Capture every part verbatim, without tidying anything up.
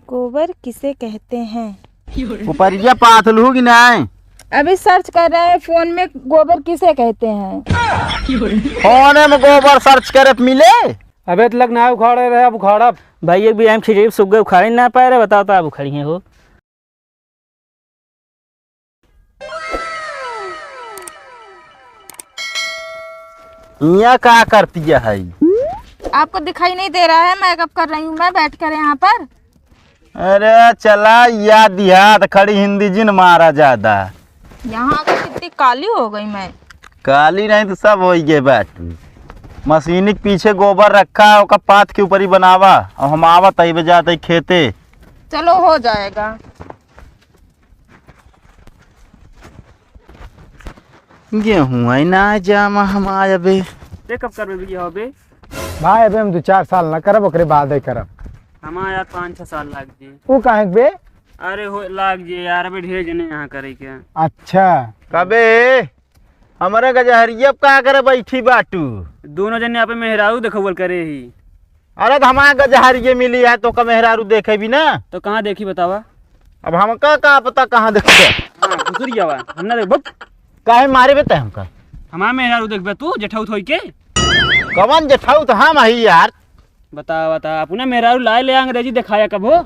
गोबर किसे कहते हैं? उपरिया पाथलू कि नहीं? अभी सर्च कर रहे हैं फोन में, गोबर किसे कहते हैं। फोने में गोबर सर्च करे त मिले? अबे त लग ना उखाड़े रहे, अब उखाड़ब। भाई, एक भी हम खिचड़ी सुख गए, उखाड़े ना पाए रहे, बताओ तो आप उखाड़ी हैं हो। इहाँ का करती है? आपको दिखाई नहीं दे रहा है, मेकअप कर रही हूँ मैं बैठ कर यहाँ पर। अरे चला, या दिहात खड़ी हिंदी जिन मारा ज्यादा। यहाँ आके कितनी काली हो गई मैं। काली नहीं तो सब हो गए बाटू। मशीनी के पीछे गोबर रखा है, ओका पाथ के ऊपर ही बनावा। और हम आवत ही बजाते खेते। चलो, हो जाएगा। गेहूं आई ना जामा हम आय अबे। ते कब करबे बियाह बे? भाई, अबे हम दो चार साल ना करब, ओकरे बाद ही करब। हमार यार पाँच छह साल लाग जे। वो काहे के बे? अरे हो लाग जे यार, अबे ढेर जने यहाँ करे के। अच्छा। कबे हमरे गजहरिया पे का करे बैठी बाटू? दोनों जने यहाँ पे मेहरारू देखौल करे ही। अरे तो हमार गजहरिये मिली है तो का मेहरारू देखे भी ना? तो कहाँ देखी बतावा? अब हमका का पता कहाँ देखबे? हाँ, घुसुर जावा, हम ना देखब। काहे मारे बे तै हमका? हमार मेहरारू देखबे तू, जेठाउत होई के? कवन जेठाउत हम हई यार? बता, बता, अपने मेहरारू लाए ले अंग्रेजी दिखाया कब हो?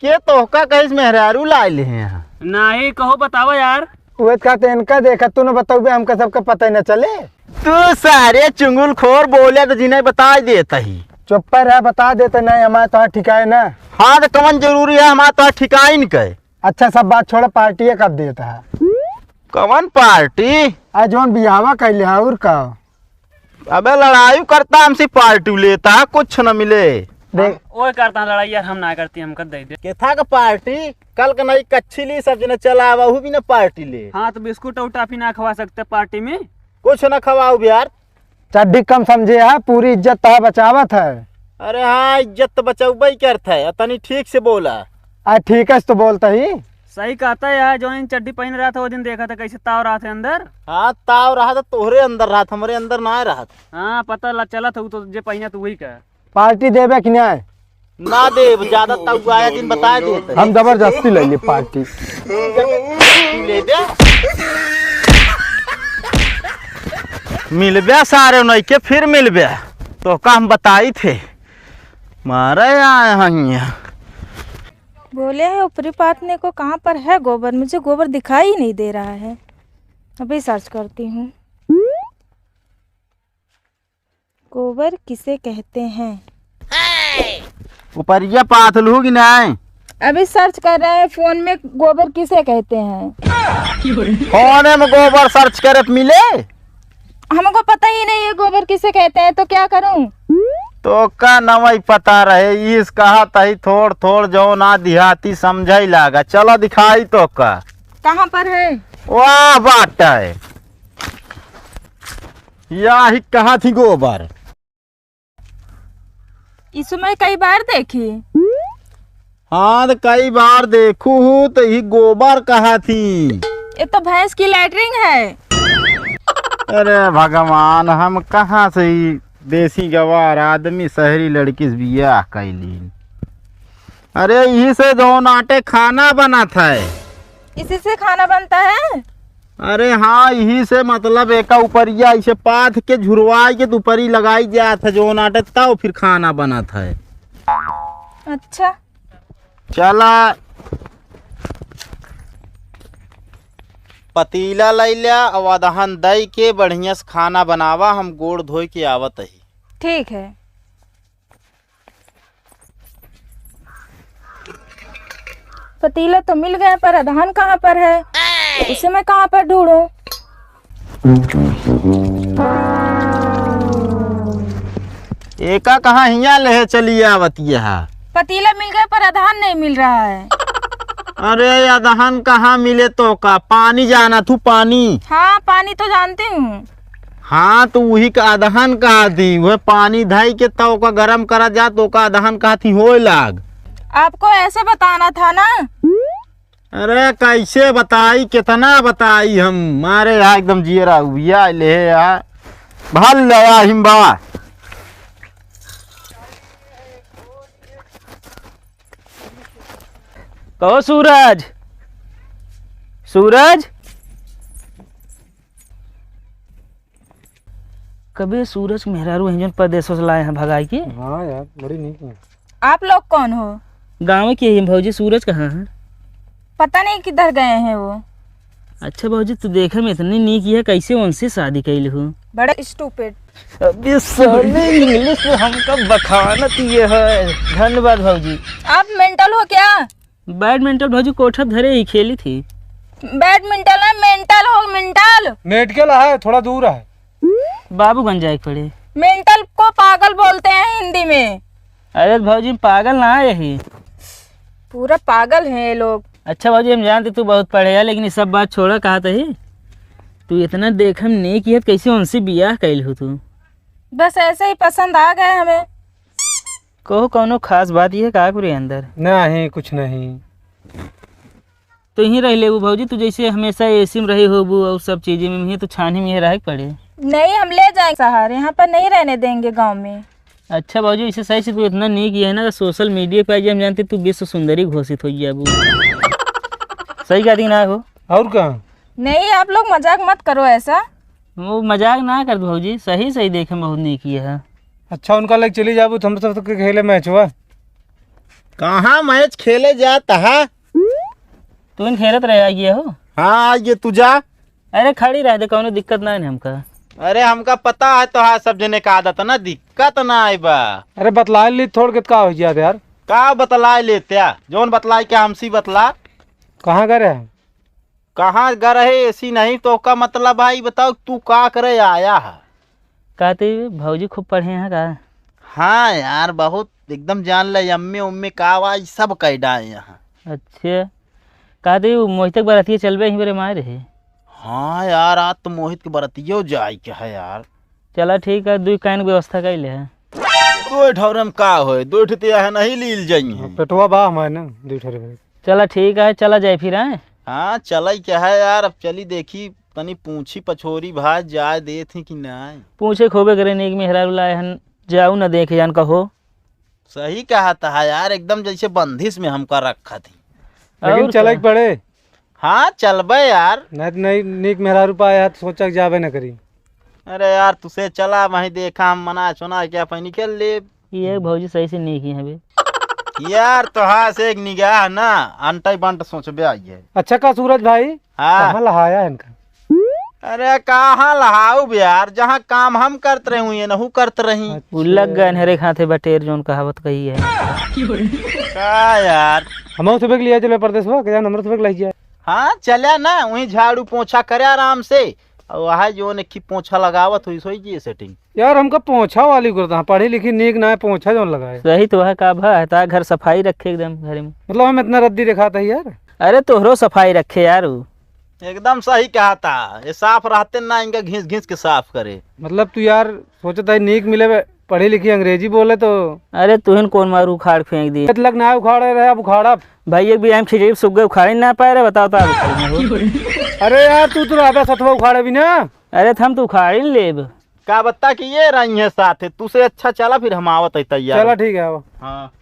के तोहका कहिस मेहरारू लाए ले हैं यहाँ? नाही, कहो बतावा यार। उहे त कहते इनका देखा, तू न बतौबे, हमका सबका पता ही न चले। तू सारे चुंगुल खोर बोले तो जिन्हें बता देता ही। चुप्पे रह, बता देते नहीं, हमारे तो ठिकाए ना। हाँ, तो कवन जरूरी है हमारे तो ठिकाइन के? अच्छा, सब बात छोड़ा, पार्टी कब देता है? कवन पार्टी? आ जौन बियाहवा कैले है, और का? अबे लड़ाई करता हमसे, पार्टी लेता, कुछ न मिले। देख। हम ओए करता लड़ाई यार, हम ना करती, हमका दे दे। केथा का पार्टी? कल का नई कच्छी ली, सब जने चला आवा, वहू भी ना पार्टी ले। हाँ, तो बिस्कुट और टाफी ना खवा सकते पार्टी में? कुछ ना खवाओ यार। चड्डी कम समझे है, पूरी इज्जत तहा बचावत है। अरे हाँ, इज्जत तो बचौबे ही करत है, तनी ठीक से बोला। आ, ठीक है, तो बोलता ही। सही कहता है यार, जो दिन चड्डी पहन रहा था, वो दिन देखा था कैसे ताव रहा था अंदर। हाँ, ताव रहा था तोहरे अंदर रहा था, हमरे अंदर ना रहा था। हाँ, पता ला चला था, वो तो जे पहिया तो वही का। पार्टी देबे कि नहीं? ना देब, ज्यादा तउआया दिन बताए देत। हम जबरदस्ती ले ली पार्टी। लेबे? मिलबे सारे नहीं के फिर मिलबे। तो का हम बताई थे? मारे आए हैं यहाँ। बोले हैं ऊपरी पाथने को कहाँ पर है गोबर? मुझे गोबर दिखाई ही नहीं दे रहा है। अभी सर्च करती हूँ। गोबर किसे कहते हैं? उपरिया पाथलू कि नहीं? अभी सर्च कर रहे हैं फोन में, गोबर किसे कहते हैं? फोने में गोबर सर्च करे त मिले? हमको पता ही नहीं है गोबर किसे कहते हैं, तो क्या करूं? तो का नवई पता रहे, इस कहा तही थोड़ थोड़ जौन आ दिहाती समझाई लागा। चलो दिखाई तो का। कहाँ पर है? वाह बात है। या ही कहा थी गोबर। इसमें कई बार देखी। हाँ, तो कई बार देखू हूँ, तो ही गोबर कहा थी। ये तो भैंस की लैट्रिन है। अरे भगवान, हम कहाँ से ही देसी गवार आदमी शहरी लड़की से बियाह कैली। अरे, यही से जौन आटे खाना बनत है। इसी से खाना बनता है? अरे हाँ, यही से, मतलब, एका ऊपरिया इसे पाथ के झुरवाई के ऊपरी लगाई जात है, जौन आटे, तब फिर खाना बनत है। अच्छा। चला, पतीला लइ ल्या, अउ अदहन दइ के बढ़िया से खाना बनावा, हम गोड़ धोइ के आवत ही। ठीक है। पतीला तो मिल गया, पर अदहन कहाँ पर है? उसे मैं कहाँ पर ढूंढूं? एका कहाँ हियाँ लेहे चली आवत यहा? पतीला मिल गया, पर अदहन नहीं मिल रहा है। अरे, अदहन कहाँ मिले तो का? पानी जाना थू, पानी। हाँ, पानी तो जानती हूँ। हाँ, तो वही का अदहन कहा थी, वह पानी धई के तो ओका गरम करा जा, तो ओका अदहन कहा थी, होए लाग। आपको ऐसे बताना था ना। अरे, कैसे बताई, कितना बताई हम, मारे यहाँ एकदम जियरा उबिया ले है यहाँ। भल लया हिम्बा। ओ सूरज, सूरज, कबे सूरज मेहरारू हैं जौन परदेसों से लाए हैं भगाई के? हाँ यार, बड़ी नीक है। आप लोग कौन हो? गाँव के ही भौजी, सूरज कहाँ है? पता नहीं किधर गए हैं वो। अच्छा भौजी, तू देखे में इतनी नीक है, कैसे उनसे शादी कैल हो? बड़ा stupid। अबे साले, English में हमका बखानत ये है। धन्यवाद भौजी। आप mental हो क्या? Badminton भौजी कोठा धरे ही खेली थी। Badminton ना, mental हो, mental। मेडिकल है, थोड़ा दूर है। बाबूगंज जाए के पड़े। Mental को पागल बोलते हैं हिंदी में। अरे भौजी, पागल ना है यही। पूरा पागल हैं ये लोग। अच्छा भौजी, हम जानते तू बहुत पढ़े है, लेकिन ये सब बात छोड़ा, कहा तही तू इतना देखे में नीक है, कैसे उनसे बियाह कैल हो तू? बस ऐसे ही पसंद आ गए हमें। कहो, कौनो खास बात ये का करे अंदर? नहीं, कुछ नहीं। तो यहीं रह लेबू भौजी, तू जैसे हमेशा एसी में रही होबू और सब चीजें में, यहीं तो छानी में रहे के पड़े। नहीं, हम ले जाएंगे शहर, यहाँ पर नहीं रहने देंगे गाँव में। अच्छा भौजी, इसे सही से तू इतना नीक है ना, social media पे आज हम जानते तू विश्व सुंदरी घोषित हो जाबू। सही कहती ना हो? और का? नहीं, आप लोग मजाक मत करो ऐसा। वो मजाक ना कर भौजी, सही सही देखे में बहुत नीक है। अच्छा, उनका लग चली जाबू तो हम सब तो खेले मैच हुआ। कहाँ मैच खेले जात है? तू इन खेलत रहे आइए हो। हाँ, आइए, तू जा। अरे खड़ी रह दे, कौनो दिक्कत ना है हमका। अरे हमका पता है तोहार सब जने का आदत ना, दिक्कत ना आए बा। अरे बतला ली थोड़ के का हो गया यार? का बतला लेत्या? जौन बतलाए के हमसी बतला। कहाँ गए रहे? कहाँ गए रहे? एसी नहीं तो का मतलब भाई बताओ, तू का करे आया है? का ते भौजी खूब पढ़े हैं का? हाँ यार, बहुत एकदम जान ले, एम ए उम ए का आवाज सब कैडा है यहाँ। अच्छा, का ते उ मोहित के बरातिया चलबे यहीं बरे मारे रहे? हाँ यार, आज तो मोहित के बरातियो जाए के है यार। चला ठीक है, दुई काइन व्यवस्था कर ले है। दो ठौरे में का होए, दो ठे ते यहाँ नहीं लील जाई हैं। पेटवा बा हमारे ना, दो ठौरे में। चला ठीक है, चला जाए फिर, हैं? हाँ, चला ही क्या है यार, अब चली देखी, तनी पूछी पछोरी भाई जाए देत ही कि नहीं। पूछे खोबे करे, नीक मेहरारू लाए हन, जाऊ ना देखे जान कहो। सही कहा था यार, एकदम जैसे बंदिश में हमका रखा थी। लेकिन और चले का? के पड़े। हाँ, चलबे यार। नहीं तो नहीं, नीक मेहरारू पाए यार, तो सोचा कि जाबे न करी। अरे यार, तुसे चला, वहीं देखा हम मना सोना क्या पहनी के ले। ये भौजी सही से नीक ही है बे। यार, तोहार से एक निगाह ना, अंटाई बंट सोचबे आई है। अच्छा का सूरज भाई, हाँ। कहाँ लहाया है इनका? अरे कहाँ लहाऊ बे यार, जहाँ काम हम करत रहे हुए नहू करत रही। अच्छा। उ लग गए हरे खाते बटेर जौन कहावत कही है। का यार? हम सुबह के लिए चले परदेसवा, क्या नंबर सुबह के लिए जाए? हाँ चला ना, वहीं झाड़ू पोछा करे आराम से, और वहाँ जौन एक ही पोछा लगावत हुई सोई जी सेटिंग। यार हमका पोछा वाली करता है, पढ़ी लिखी नीक ना है, पोछा जौन लगाए। सही तो है का भा, है ता घर सफाई रखे एकदम घरे में। मतलब हम इतना रद्दी दिखाता है यार। अरे तोहरो सफाई रखे यार उ। एकदम सही कहा था, ये साफ रहते ना, इनका घिस घिस के साफ करे। मतलब तू यार सोचत है नीक मिले बे, पढ़ी लिखी अंग्रेजी बोले तो। अरे तुहिन कौन मारू उखाड़ फेंक दी। इतना ना उखाड़े रहे, अब उखाड़ब। भाई एक भी हम खिचड़ी सुख गए उखाड़े ना पाए रहे, बताओ तो आप उखाड़े ना हो। अरे यार तू तो रहबे सतवा उखाड़े भी ना। अरे तो हम तो उखाड़ ही लेब। का बता कि ये रही है साथ है, तुसे अच्छा चला फिर हम आवत है तैयार। चला ठीक है, आओ। हाँ।